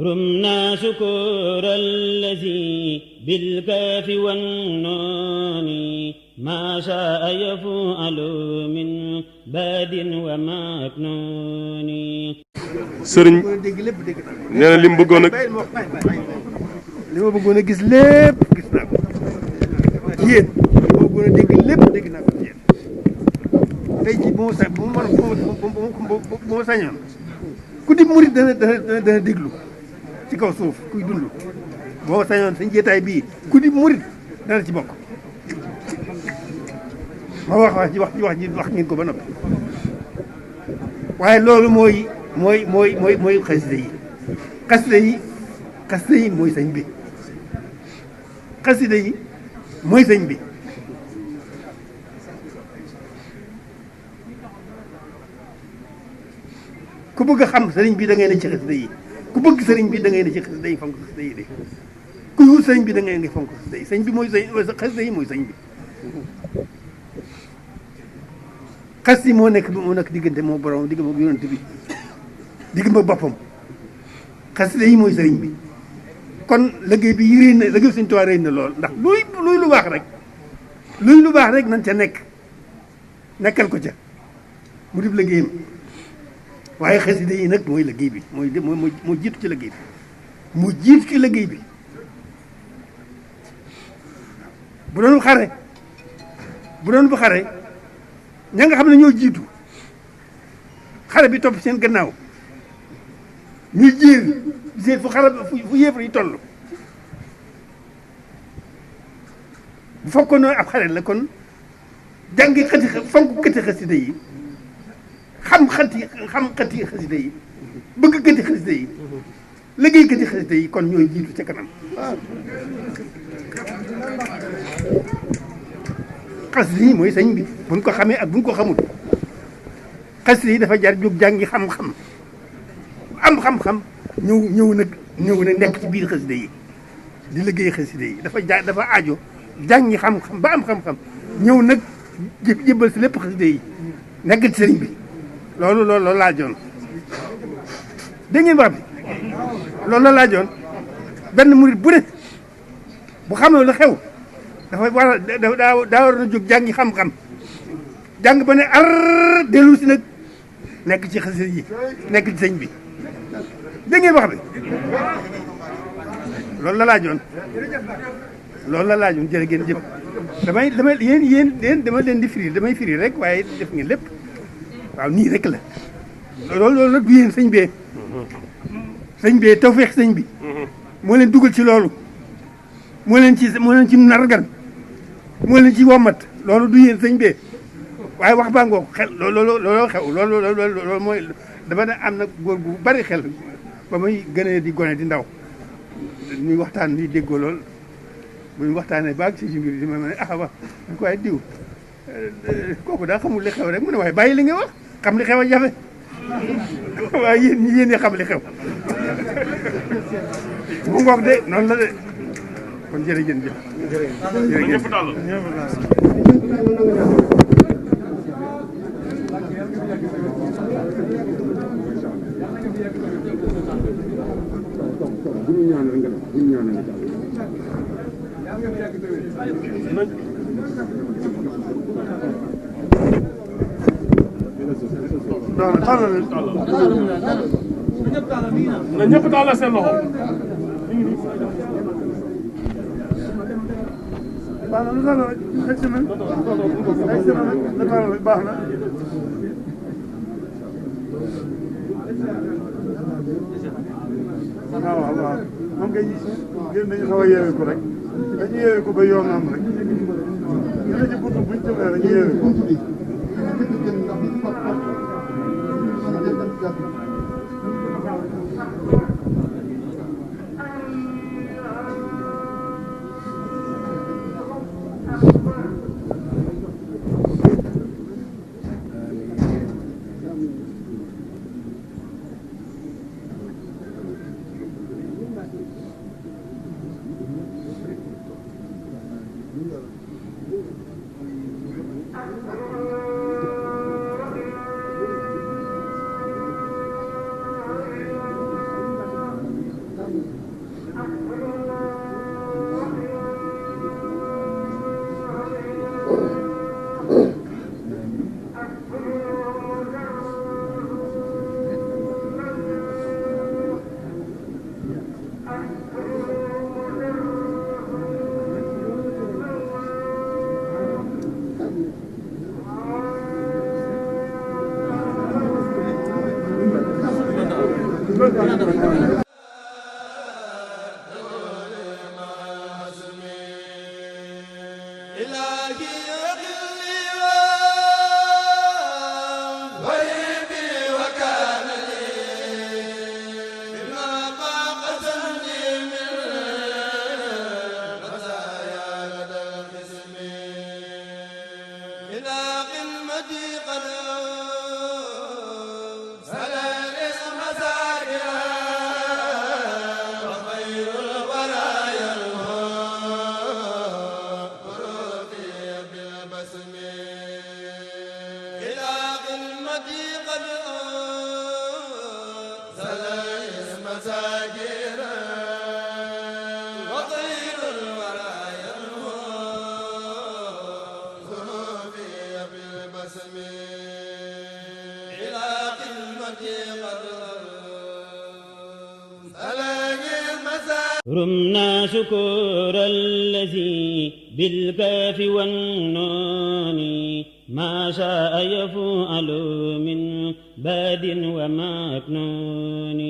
رمنا شكور الذي بالكاف والنون ما شاء يفعل من باد ومكنون sëriñ nee na li mu bëggoon a li ma bëggoon a gis lépp gis naa ko ci yéen li ma bëggoon a dégg lépp dégg naa ko ci yéen tey jii bu ma sañoon ku di murit dana déglu ci kaw suuf kuy dund boo ma sañoon sañ jeetaay bii ku di murit dana ci bokk ma wax ngeen ko ba noppi waaye loolu mooy xasida yi xasida yi mooy sëñ bi xasida yi mooy sëñ bi ku bëgg a xam sëriñ bi da ngay ne ci xasida yi ku bëgg sëriñ bi da ngay ne ci xasida yi fonk xasida yi de ku wut sëriñ bi da ngay ne fonk xasida yi sëñ bi mooy xasida yi mooy sëñ bi xas yi moo nekk diggante moo borom digg ma yonent bi digg ma boppam xasida yi mooy sëriñ bi kon liggéey bi réy na liggéey Sëriñ Tuubaa réy na lool ndax luy lu baax rek nan ca nekkal ko ca mu dib liggéeyam waaye xasida yi nag mooy liggéey bi moo jiitu ci liggéey bi mu jiitu ci liggéey bi bu doon bu xare ña nga xam ne ñoo jiitu xare bi topp seen gannaaw ñuy jéer seet fu yéefar yi toll bu fekkoon ab xare la kon jàngi fonk këti xasida yi xam xati xasida yi bëgg këti xasida yi liggéey këti xasida yi kon ñooy jiitu ca kanam xasida yi mooy sëñ bi buñ ko xamee ak buñ ko xamul xasida yi dafa jar jóg jàngi xam-xam am xam-xam ñëw nag nekk ci biir xasida yi di liggéey xasida yi dafa aajo jàngi xam-xam ba am xam-xam ñëw nag jébbal si lépp xasida yi nekk ci sëriñ bi loolu laajoon dégg ngeen wax bi loolu la laajoon benn murit bu ne bu xamee lu xew dafa daa war na jóg jàngi xam-xam jàng ba ne ar dellu si nag nekk ci xasida yi nekk ci sëñ bi dégg ngeen wax bi loolu la laajoon jërë ngeen jëf damay yéen dama leen di firi damay firi rek waaye def ngeen lépp waaw nii rek la loolu nag du yéen sëñ bee tawfeex sëñ bi moo leen dugal ci loolu moo leen ci nargan moo leen ci wommat loolu du yéen sëñ bee waaye wax baa ngoog xel looloo xew loolu mooy dama ne am na góor gu bari xel ba muy gënee di gone di ndaw ñuy waxtaan ñuy déggoo lool bu ñu waxtaanee baag si mbir yi ma ne wax ñu ko waaye diw kooku daa xamul li xew rek mu ne waaye bàyyi li nga wax xam li xew a jafe waaye yéen ñi xam li xew bu ngoog de noonu la de kon jërëjëf jërëjëf na ñëpp tàllal seen loxo. baax na lu tax rek ay semaine lu tax rek baax na. waaw moom kay gën nañu xaw a yeewee ko rek dañu yeewee ko ba yoon am rek ñu ne ci buntu buñ tëbee rek ñu yeewee ko. قد أنزل المساجر وطير الورى ينهو ذنوبي بالبسم إلى قمتي قد رمنا شكور الذي بالكاف والنون ما شاء يفعل من باد ومكنون